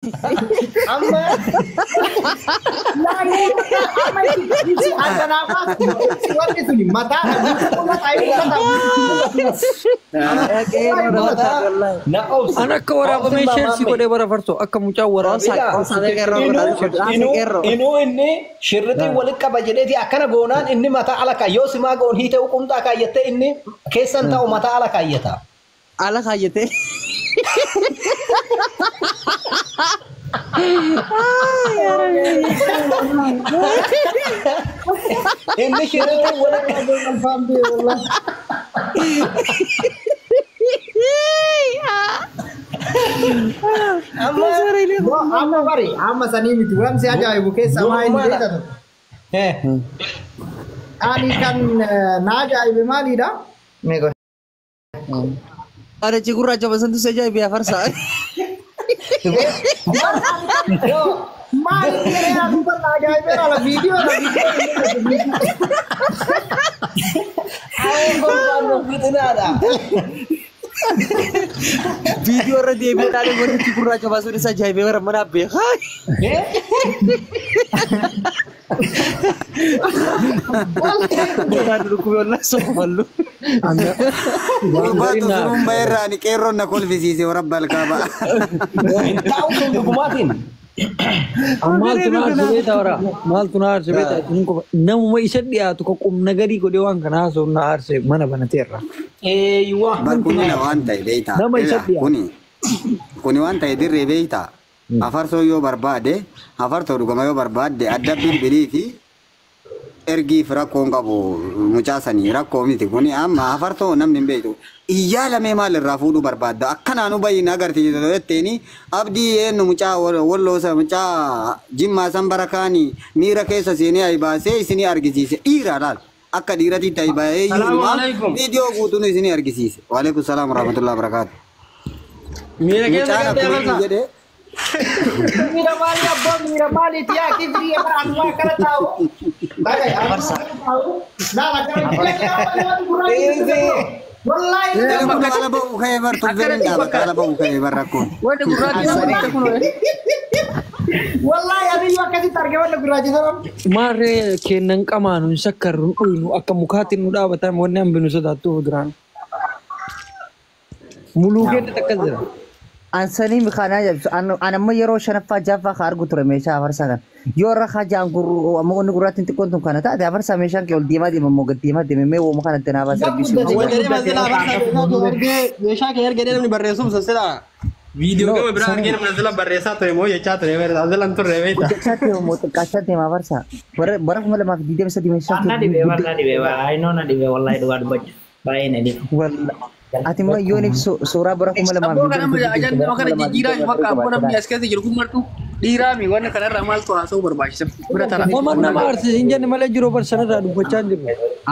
Amma Amma wanti suni mataa na obsi. An akka waraabamee sheersii godhee bara farsoo akka mucaan waraabee. Inuu inni shirrixii walitti qaba jedheeti akkana goonaan inni mataa ala kaayya. Yoo simaa goon hiite qumxaa kaayyattee inni keessan ta'u mataa ala kaayyata. Ala kaayyatee. Inni shirrixii walitti Amma bari amma sanii miti waan si ajaa'ibu keessa maa inni beekatu. Ani kan na ajaa'ibe maalidha? Arechi gurraacha basantu si ajaa'ibe afarsaa. Maal jedhee duuba na ajaa'ibeera la viidiyoo la Viidiyoo irra deebi'ee ilaalee wanti gurraacha baasuun isa ajaa'ibee bara mana beekaa. Gurbaatu sunuun bayirraa ni qeerroon na kolfisiise warra alkaaba. Hin taa'u sun dhugumaatiin. Maaltu na aarse beektaa wara? Maaltu na aarse beektaa? Namuma isa dhiyaatu ka qubna gadii godhee waan kana haasa'u na aarse mana banateerra. Eeyyuwa. Bar kuni na waan ta'e beektaa. Nama isa dhiyaatu. Kuni kuni waan ta'e dirree beektaa. Afarsoo yoo barbaade afarsoo dhugama yoo barbaadde adda bilbilii fi ergiif rakkoo hin qabu mucaa sanii rakkoo miti kuni amma afarsoo namni hin beektu. Iyyaa lamee maal irraa fuudhuu barbaadda akkanaanu bayin agarsiisa jetteeni abdii eenyu mucaa walloosa mucaa jimmaa san bara kaanii miira keessa seenee ayi baasee isinii argisiise dhiira laal akka dhiiratitti ayi baay'ee Salaamu viidiyoo guutuun isinii argisiise. Waalaikum salaam warahmatullahi wabarakaatu. Miira keessa Mucaan galtee akkuma inni afarsaa. jedhe Miira maali abbaa miira maaliiti yaa kifrii amma akkana taa'u. Taa'u. Laala kana Wallahi Kun ala ba'u ka'ee bar tuffeen hin dhaabata ala ba'u ka'ee bar rakkoon. Wanti gurraachi sana kun Wallahi ani yoo akkasitti arge wanna gurraacha sana. Maarree kennan qamaanu hin sakkarru hin dhuynu akka mukaatiin nu dhaabatan wanni hambinu sodaattuu duraan. Muluu keenya takka jira. Ansanii kana ajaa'ibsu. An amma yeroo shanaffaa jaaffaa ka argu ture meeshaa afarsaa kana. Yoo irra kaa jaan gurru amma onni gurraattiin xiqqoon tun kana taate afarsaa meeshaan kee ol deemaa deema immoo gad deemaa deema mee wooma kana itti naa baasa rabbisi. Wanti manzila afarsaa meeshaa kee ergee namni barreessuuf sassila. Viidiyoo gama biraa argee namni manzila barreessaa ture moo jechaa ture manzila hin turre beektaa. Guddachaa deema moo xiqqaachaa deema afarsaa. Bara 2023 meeshaa Na dhibee war na dhibee waa na dhibee wallahi dhugaa dubbachuu baay'ee na dhibe. Ati immoo yoon ibsu suuraa bara kuma lamaaf Abboo kana ajanda kana jijjiiraa bakka abboo namni as keessa jiru kun martu dhiiraami wanna kanarraa maaltu haasa'uu barbaachisa bira tara. Nama nama aarse hin jenne malee jiru bar sanarraa dubbachaa hin jirru.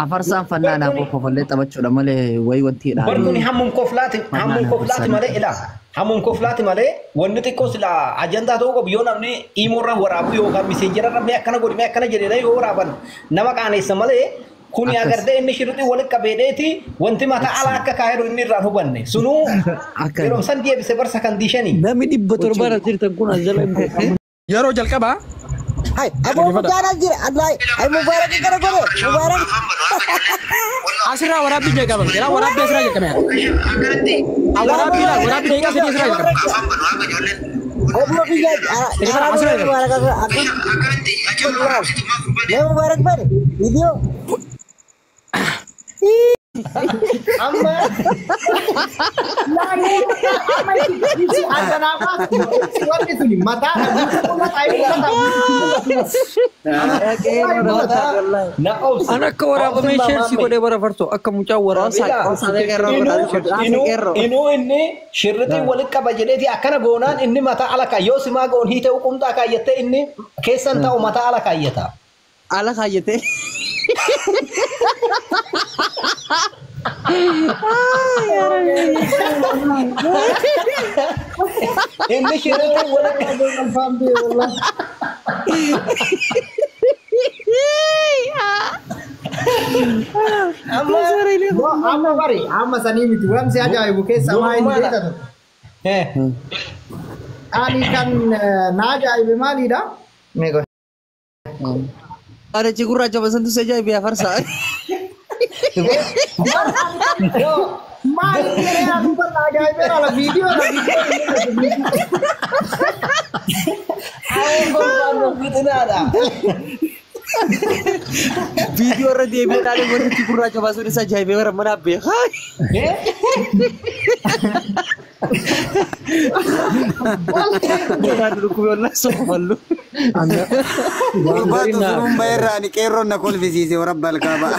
Afarsaan fannaa naaf kofallee taphachuudha malee wayi wanti Bar kuni hammum koflaati hammum koflaati malee ilaa hammum koflaati malee wanni xiqqoo sila ajandaa ta'uu qabu yoo namni iimoorra waraabu yookaan miseenjararra mee akkana godhi mee akkana jedhee yoo waraaban nama qaaneessa malee kuni agartee inni shirrixii walitti qabeedheeti wanti mataa ala akka kaayedhu inni irraan hubanne sunuu yeroo san deebise barsa kan diishanii. Namni 700 irra jirtan kun as jala hin beekamu. Yeroo jalqabaa Hai, Abu Mubarak jira. Allah, ay Mubarak kana godhe. Mubarak. asirraa waraabbii jalqaba. Yeroo waraabbii asirraa jalqabe. Waraabbii laa waraabbii daqiiqaa sadii asirraa jalqabe. Abu biyya Asirraa Mubarak aku. Le Mubarak bar. Video. Amma Wanti suni mataa na obsi. An akka waraabamee sheersii godhee bara farsoo akka mucaan waraabee. Inuu inni shirrixii walitti qaba jedheeti akkana goonaan inni mataa ala kaayya. Yoo simaa goon hiite qumxaa kaayyattee inni keessan ta'u mataa ala kaayyata. Ala kaayyatee. Inni shirrixii walitti Amma bari amma sanii miti waan si ajaa'ibu keessa maa inni beekatu. Ani kan na ajaa'ibe maalidha? Meeqa? Arechi gurraacha basantu si ajaa'ibe afarsaa. Maali jedhee ani kan na ajaa'ibeera la viidiyoo la viidiyoo. Viidiyoo irra deebi'ee ilaalee wantichi gurraacha baasuun isa ajaa'ibee bara mana beekaa. Gurbaatu surumba irraa ni qeerroon na kolfisiise warra alkaaba.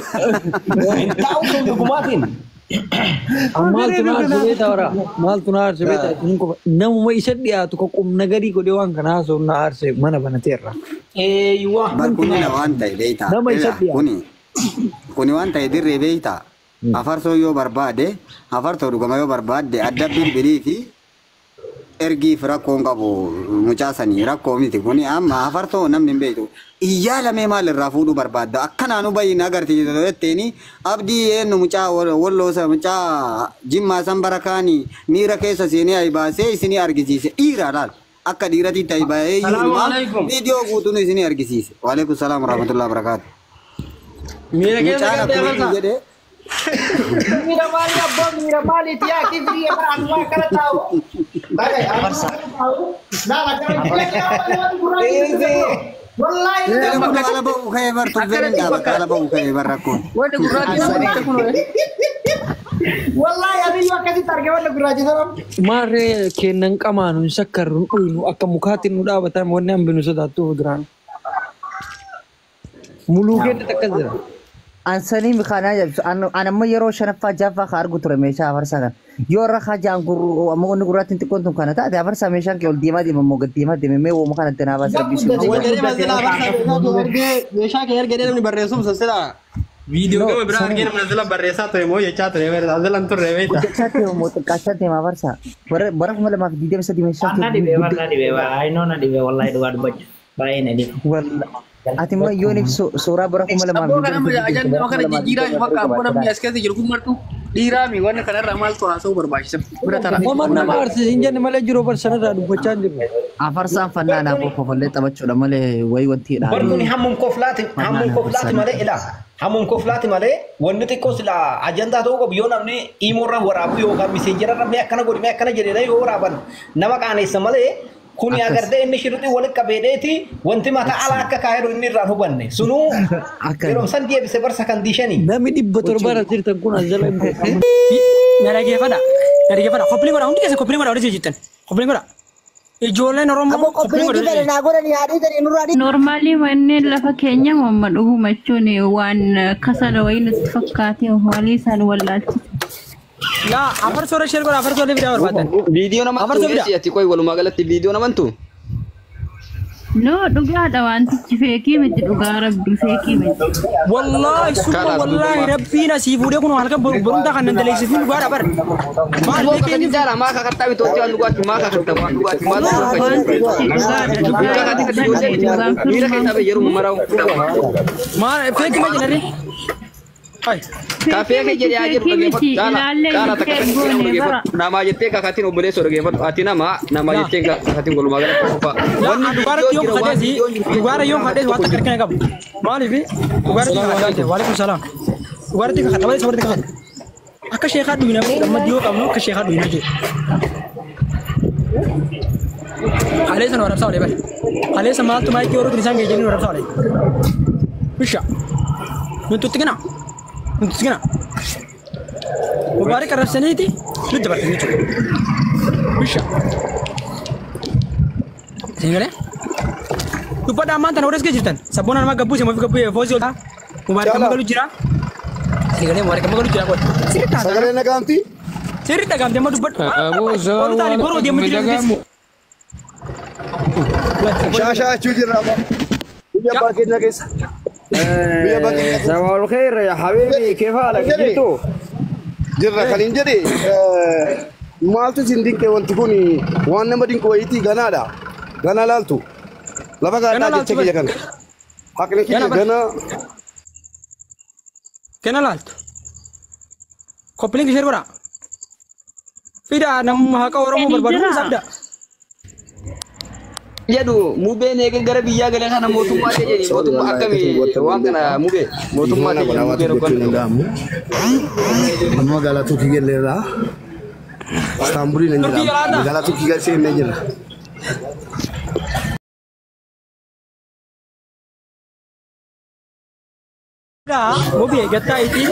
Taa'u sun dhugumaatiin. Maaltu na aarse beektaa wara? Maaltu na aarse beektaa? Namuma isa dhiyaatu ka qubna gadii godhee waan kana haasa'u na aarse mana banateerra. Eeyyuwa. Bar kuni na waan ta'e beektaa. Nama isa dhiyaatu. Kuni kuni waan ta'e dirree beektaa. Afarsoo yoo barbaade afarsoo dhugama yoo barbaadde adda bilbilii fi ergiif rakkoon qabu mucaa sanii rakkoo miti kuni amma afarsoo namni hin beektu. Iyyaa lamee maal irraa fuudhuu barbaadda akkanaanu bayin agarsiisa jetteeni abdii eenyu mucaa walloosa mucaa jimmaa san bara kaanii miira keessa seenee ayi baasee isinii argisiise dhiira laal akka dhiiratitti ayi baay'ee iyyuu viidiyoo guutuun isinii argisiise. Waalaikum salaam warahmatullahi wabarakaatu. Miira keessa Mucaan galtee akkuma afarsaa. jedhee Miira maali abbaa miira maaliiti yaa kifrii bara anwaa kana taa'u. Afarsaa. Wallahi Kun ala ba'uu ka'ee bar tuffeen hin dhaabata ala ba'uu ka'ee bar rakkoon. Wanti gurraachi sana kun wallahi adiyyuu akkasitti argee wanna gurraachi sana. Maarree kennan qamaanu hin sakkarru hin dhuynu akka mukaatiin nu dhaabatan wanni hambinu sodaattuu duraan. Muluu kenna takkas jira. Ansanii mikaanaa jabsu an amma yeroo shanaffaa jaaffaa ka argu ture meeshaa afarsaa kana. Yoo irra kaa jaan amma inni gurraattiin xiqqoon tun kana taate afarsaa meeshaan kee ol deemaa deema moo gad deemaa deema mee wooma kana danaa baasa rabbii si Wanti masila afarsaa meeshaa kee ergee namni barreessuuf sasila. Viidiyoo gama biraa argee namni asila barreessaa ture moo jechaa ture asilan turre beektaa. Guddachaa deema moo xiqqaachaa deema afarsaa. Bara 2023 meeshaan Na kee dhibee bara na dhibee baay'inoo na dhibee wallahi dhugaa dubbachuu baay'ee na dhibe. Ati immoo yoon ibsu suuraa bara Abboo kana 2023 ajandama kana jijjiiraa bakka abboo namni as keessa jiru kun martu dhiiraami wanni kanarraa maaltu haasa'uu barbaachisa bira tara. Nama nama aarse hin jenne malee jiru bar sanarraa dubbachaa hin jirru. Afarsaan fannaa naaf kofallee taphachuudha malee wayi wanti Bar kuni hammum koflaati hammum koflaati malee ilaa hammum koflaati malee wanni xiqqoo sila ajandaa ta'uu qabu yoo namni iimoorra waraabu yookaan miseenjararra mee akkana godhi mee akkana jedhee yoo waraaban nama qaaneessa malee kuni agartee inni shiruxii walitti qabeedheeti wanti mataa alaa akka kaa'eeru inni irraan hubanne sunuu yeroo san deebise barsa kan diishanii. Namni 700 as jirtan kun as jala hin beekamu. Na dhaggeeffadha. Na dhaggeeffadha. Koppiliin godha. Hundi keessa koppiliin godha. Walitti jirtan. Koppiliin godha. Ijoolleen Oromoo Abbo koppiliin qophiin godha. fedhe naa godhanii haadhii ta'e nurraa dhiisi. Normaalii manneen lafa keenya mamma dhugumachuun waan kasala wayii nutti fakkaate walii isaan wallaalchise. Laa afar soora sheer godha. Afar soora fidaa barbaadan. Viidiyoo namantu Afarsoo fidaa. ati qoy walumaa galatti viidiyoo namantu. No dhugaadha wantichi feekii miti dhugaa rabbi feekii miti. Wallaahi summa wallaahi rabbiin asii fuudhee kun halkan barumsaa kan nan daleessifin dhugaadha bar. Maal Aboo kakati jaala maa kakattaa bitootti waan dhugaati maa kakatta waan dhugaati maa Wantichi dhugaadha dhugaa kakati kati dubbanne dhugaan miira keessaa firmaa. ba'e yeroo maraa'u. Maal feekii ma jedhani? Kafee kee jedhee haa jedhu Feekii dhaggeeffadhu. miti Caala ilaallee caala takka jettee takka jedhamu goone bara. dhaggeeffadhu. Namaa jettee kakatiin obboleessoo dhaggeeffadhu. Ati nama namaa jettee kakatiin walumaa galatti qofa. Wanni dhugaarratti yoo kadheesi dhugaara yoo kadhees waan takka harkina qabu. Maaliif dhugaarratti kakadhe waalaikum salaam. Dhugaarratti kakadhe malee sabarratti kakadhe. Akka sheekaa dhuyina gammaddii yoo qabnu akka sheekaa dhuyina jechuudha. Kaleessa nu arrabsaa olee bari. Kaleessa maaltu maayikii yeroo isaan geejjibni nu arrabsaa olee. Bisha. Nuti gina. Nuti gina. Mubaarik arrabsaniiti nutti dabartan jechuudha. Bisha. Isin galee? Dubbadha ammaan tana warra jirtan. Sabboon nama gabbuu isee gabbuu foosii ol Mubaarik amma galu jira. Isin galee mubaarik amma galu jira qola. Sirri taata. Sagalee nagaamti. Sirri dhagaamte amma dubbadhu. Olu taane boroo deemu jira. Shaashaa achuu jirra amma. Biyya abbaa keenya keessa. Biyya abbaa keenya keessa. صباح الخير يا حبيبي كيف حالك جيتو Jirra kan hin jedhe maaltu isin dinqe wanti kun waan nama dinqu wayiitii ganaadha. Ganaa laaltu. Lafa gaadhaa jecha kiyya kana. Haqni kiyya ganaa. Gana laaltu. Koppileen ishee godhaa. Fidaa namuma haqa Oromoo barbaadu hundi isaa fidaa. Jedhu mubeen eega gara biyyaa galee kana mootummaa ta'e jedhi mootummaa akkamii waan kana mubee mootummaa ta'e jedhi mubeen hoggan. Amma magaalaa Turkii galleerraa Istaanbuliin hin Turkii jira. galaadha. Magaalaa Turkii seennee jirra. Mubee gattaa itti.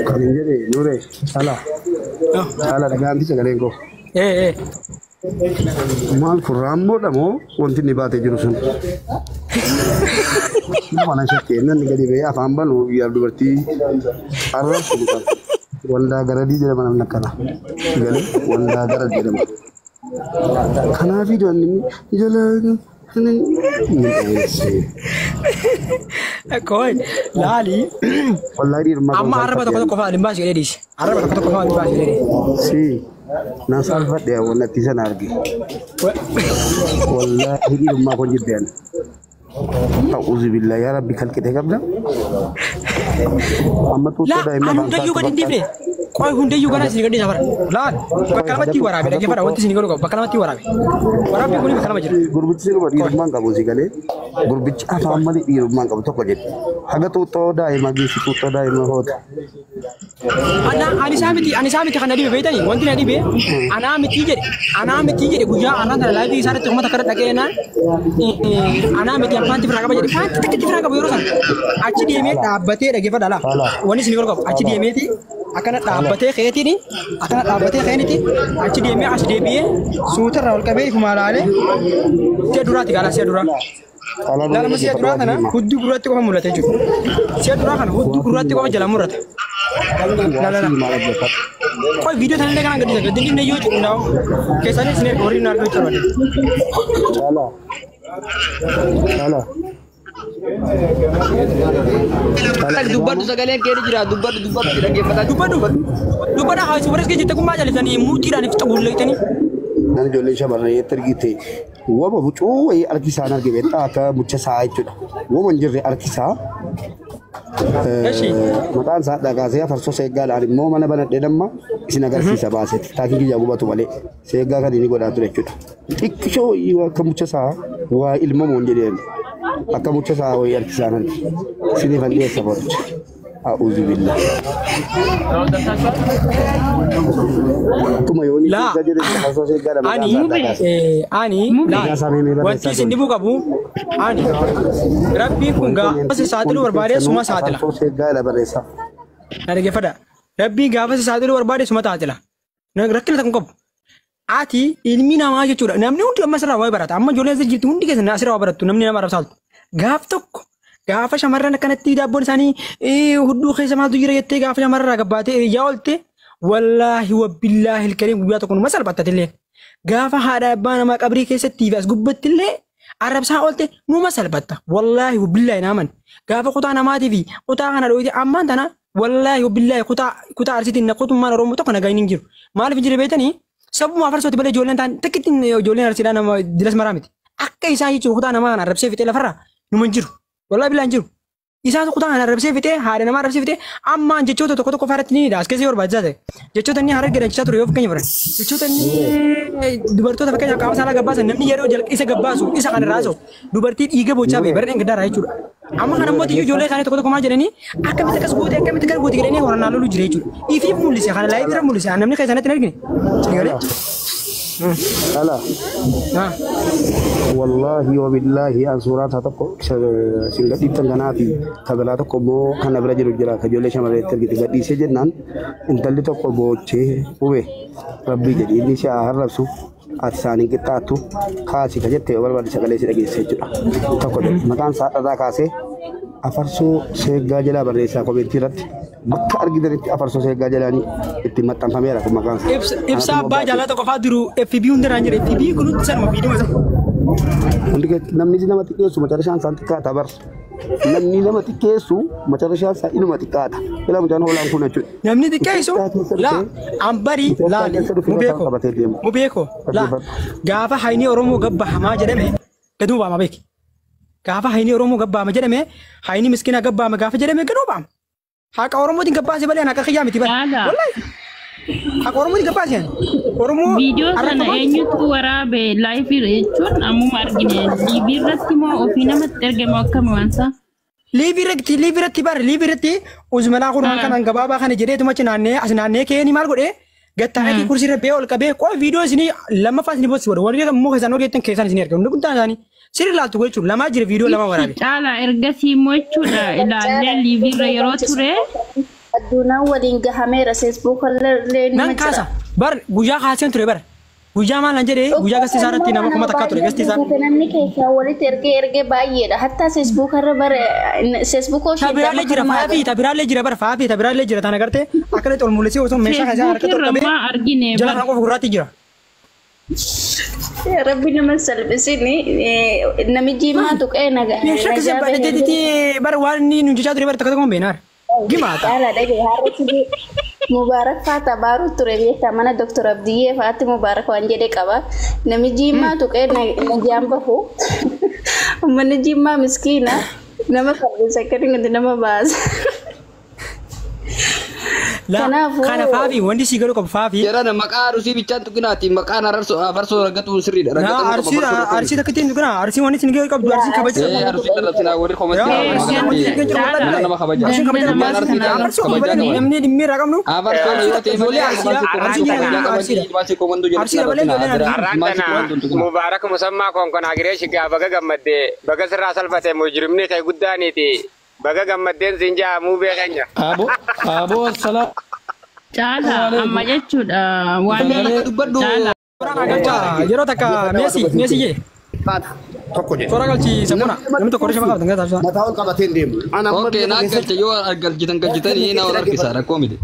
Kan hin jedhe Nuree ala ala dhagaanti sagaleen koo. Maal kun raammoodha moo wanti inni baatee jiru sun? Nama na shakkee namni gadi ba'ee afaan banu biyyaaf dubartii arrabsu kan. Waldaa garadii jedhama namni akkana. Galee waldaa garad jedhama. Kanaafii namni jala ni dhaweesse. Koi laali. Wallaahi dhiirummaa Amma arraba tokko tokko fa'aa limbaas jedhee dhiise. Arraba tokko tokko fa'aa limbaas jedhee dhiise. Si na salfadhe wallatti sana arge. Wallaahi dhiirummaa kun jibbeen. A'uuzu billahi yaa rabbi kalqite qabda. Amma Laa xuuxoo daa'imman ani hundayyuu gadi hin dhiifne. Qoy hundayyuu gara isin gadhiisa bara. Laal bakka lamatti waraabe dhaggeeffadha wanti isin godhu qabu bakka lamatti waraabe. Waraabbi kun bakka lama jira. Gurbichi sirba dhiirummaan qabu si galee gurbichi afaan malee dhiirummaan qabu tokko jedhe. Haga xuuxoo daa'imaa geessi xuuxoo daa'imaa hoota. Ana ani isaa miti ani isaa miti kan na dhibe beektanii wanti na dhibe anaa miti jedhe anaa miti jedhe guyyaa anaa kana laayivii isaa irratti uummata kana dhaga'ee naan anaa miti alfaanti firaa qaba jedhe faanti takkitti firaa qabu yeroo sana achi deemee dhaabbatee dhaggeeffadha laa wanni isin godhu qabu achi deemeeti akkana dhaabbatee keetiin akkana dhaabbatee keeniti achi deemee as deebi'ee suutarraa ol qabee ifuma laalee si'a duraati gaala si'a duraa. Laalama si'a duraa kana hudduu gurraatti qofa mul'ata jechuudha. Si'a duraa kana hudduu gurraatti qofa jala mul'ata. La la la. Qoy viidiyoo tanallee kanaan gadhiisa gadi inni yoo jedhu ndaa'u keessaanis isin erga warri nu argachuu barbaade. Ala. Ala. Dubbadhu sagaleen kee ni jira dubbadhu dubbadhu dhaggeeffataa. Dubbadhu dubbadha haa warra keessa jirte kun maal jaallatanii muutiidhaan ifta guulleeytanii. Nan ijoollee shamarree argite wama bucuu wayii harki isaan arge beektaa akka mucha isaa jechuudha. Wama hin jirre harki isaa maqaan isaa dhagaasee afarsoo seeggaadhaan immoo mana banadhee damma isin agarsiisa baaseeti. Taakiin kiyyaa gubatu malee seeggaa kan inni godhaa ture jechuudha. Xiqqishoo wayii akka mucha isaa waa ilmamoo hin jedheen akka mucha isaa wayii harki isaan arge. Isiniif an dhiyeessa boricha. A'uuzu billah. Akkuma yoonii Laa seeggaa jedhe afarsoo seeggaadha maqaan ani isaa dhagaasee. ani laa wanti isin dhibuu qabu ani rabbiin kun gaafa si saaxiluu barbaade suma saaxila. Afarsoo seeggaadha barreessaa. Na dhaggeeffadha. Rabbiin gaafa si saaxiluu barbaade suma saaxila. Rakkina tokko hin qabu. Ati ilmi namaa jechuudha. Namni hundi amma asirraa waa barata. Amma ijoolleen asirra jirtu hundi keessan asirraa waa barattu namni nama arrabsaaltu. Gaaf tokko gaafa shamarran akkanatti daabboon isaanii hudduu keessa maaltu jira jettee gaafa shamarraa gabbaatee yaa oolte wallaahi wabbillaahi ilkariim guyyaa tokko numa salphattattillee. Gaafa haadha abbaa namaa qabrii keessatti fi as gubbattillee arrabsaa oolte numa salphatta. Wallaahi wabbillaahi naaman. Gaafa kutaa namaatii fi kutaa kana dhooyite ammaan tana wallaahi wabbillaahi kutaa kutaa arsiitiin kutummaan Oromoo tokko nagaa hin jiru. Maaliif hin jire beektanii? Sabuma afarsooti malee ijoolleen ta'an takkitti ijoolleen arsiidhaa nama dilas maraa miti. Akka isaan jechuun kutaa namaa kana arrabsee fixee lafarraa numa hin jiru. Wallaahi bilaa hin jiru. Isaan kutaa kana arrabsee fixee haadha namaa arrabsee fixee ammaan jechoota tokko tokko faarratti ni hidha. As keessa yoo barbaachisaa ta'e. Jechoota inni harargee dhanchisaa ture yoo fakkeenya fudhan. Jechoota inni dubartoota fakkeenyaaf qaama saalaa gabbaasan namni yeroo isa gabbaasu isa kana raasa'u dubartii dhiiga boochaa ba'e bara dheengaddaarraa jechuudha. Amma kana immoo ijoollee isaanii tokko tokko maal jedhanii akkamitti akkas goote akkamitti akkas goote jedhanii horannaa loluu jira jechuudha. Ifiif mul'ise kana laayif irra mul'ise namni keessa sanatti hin argine. Sinigalee. Ala. Wallaahi wabillaahi an suuraa isaa tokko isin gadhiiftan kanaa fi kabalaa tokko immoo kan bira jiru jira ka ijoollee shamarreetti argite gadhiisee jennaan intalli tokko boochee hube rabbii jedhi inni si haa arrabsu ati isaaniin qixxaattu kaasi ka jette yoo barbaade sagalee si dhageesse jechuudha. Tokko jedhe maqaan isaa dhadhaa kaasee afarsoo seeggaa jalaa barreessaa komentii irratti bakka argitanitti afarsoo seeggaa jalaanii itti maxxanfameera kun maqaan isaa. Ibsa abbaa jaalala tokko fa'aa jiru FB hundarraan jira FB kun hundi sanuma viidiyoo isa. Hundi namni nama xiqqeessu macarashaan isaan xiqqaata bar. Namni nama xiqqeessu macarashaan isaa inuma xiqqaata. Ila mucaan hoolaan kun jechuudha. Namni xiqqeessu laa ambarii laali mubeeko mubeeko laa gaafa hayni Oromoo gabba hamaa jedhame Gaduu baama beeki. Gaafa hayni Oromoo gabbaama jedhame hayni miskiina gabbaama gaafa jedhame gaduu baama. Haqa Oromootiin gabbaase malee haqa kiyyaa miti bara. Wallahi. Haqa Oromootiin gabbaase. Oromoo Viidiyoo sana eenyutu waraabe laayifii jechuun ammuma argine liivii irratti moo ofii namatti ergame akkami waan isaa? Liivii irratti bara liivii irratti uzmalaa kun kanan gabaabaa kana jedheetuma achi naannee as naannee ka'ee maal godhee gattaa'eetii kursii irra ba'ee ol qabee qofa viidiyoo isinii lammaffaa isinii boossi godhe warri immoo keessaan hojjetan keessaan isinii argamu guddaan isaanii sirri laaltu jechuun lamaa jira viidiyoo lama waraabe. Caalaa ergasii immoo jechuudha ilaallee liivii irra yeroo ture. Addunyaa waliin gahameera feesbuuk illee Nan kaasa bar guyyaa kaaseen ture bar guyyaa maal nan jedhee guyyaa gasti isaa irratti nama 1000 ture gasti isaa. Namni keessaa walitti ergee ergee baay'eedha. Hattaa feesbuuk irra bara feesbuuk hojii. Tabiraalee jira faafii tabiraalee jira bar faafii tabiraalee jira tana gartee akkanatti ol mul'isee osoo meeshaa isaa harkatti ol qabee jala kana qofa gurraatti jira. Rabbi nama salphisini nami jimaa tuqee nagaa. Meeshaa keessa baadhateetti bar waan inni nu jechaa ture bar takka tokko hin beekne. Gimaata. Caalaa dhagee har'atti Mubaarak faata baaruu ture beektaa mana Dr. Abdiyyee faatti Mubaarak waan jedhe qaba. Nami jimaa tuqee najaan bahu. Uummanni jimaa miskiina nama salphisa akka nama baasa. Kana faafi wanti si galu qabu faafi. Yeroo maqaa arsii bichaan tuqinaati maqaan afarsoo raggatu sirriidha. Arsii takka ittiin tuqinaa arsii wanti si galu qabdu arsii kabaja. Arsii dhalabsinaa warri komatii nama kabaja. Arsii kabaja afarsoo kabaja namni dhimmi irraa qabnu. Afarsoo yoo ta'e malee arsii dabalee ijoolleen Mubaarak musammaa konkonaa gireeshi gaa baga gammaddee baga sirraa salphate mujrimni kee guddaaniiti. Baga gammaddeen siin jaa muubee keenya. Abo salaam. Caalaa amma jechuudha waan caalaa. Yeroo takka meesii meesii jee. Tokko jedhe. Toora galchi sabuna namni tokko horishama qabatan gata taasisaa. Mataa ol qabatee hin deemu. Okkee naa galche yoo galchitan galchitanii na ol harkisa rakkoo miti.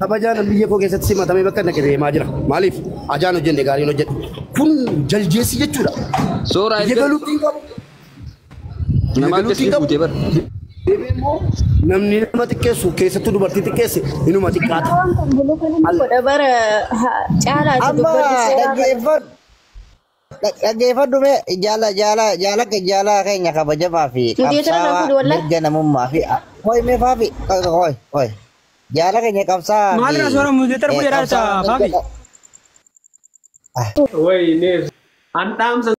Kabajaan biyya koo keessatti simatamee bakka naqe deemaa jira. Maaliif ajaan hojjenne gaariin hojjedhe. Kun jaljeessi jechuudha. Suuraa Biyya galuutti hin qabu. Nama akkasii guutee bara. Namni nama xiqqeessu keessattuu dubartii xiqqeesse inuma xiqqaata. Bara caalaati Amma dhaggeeffadhu mee jaala jaala jaala jaala keenya kabajamaa fi qabsaawaa mirga namummaa fi hoi mee faafi hoi hoi jaala keenya qabsaawaa. Maal irraa suura muuziyeetar bu'ee jiraata faafi. Wayne an dhaamsa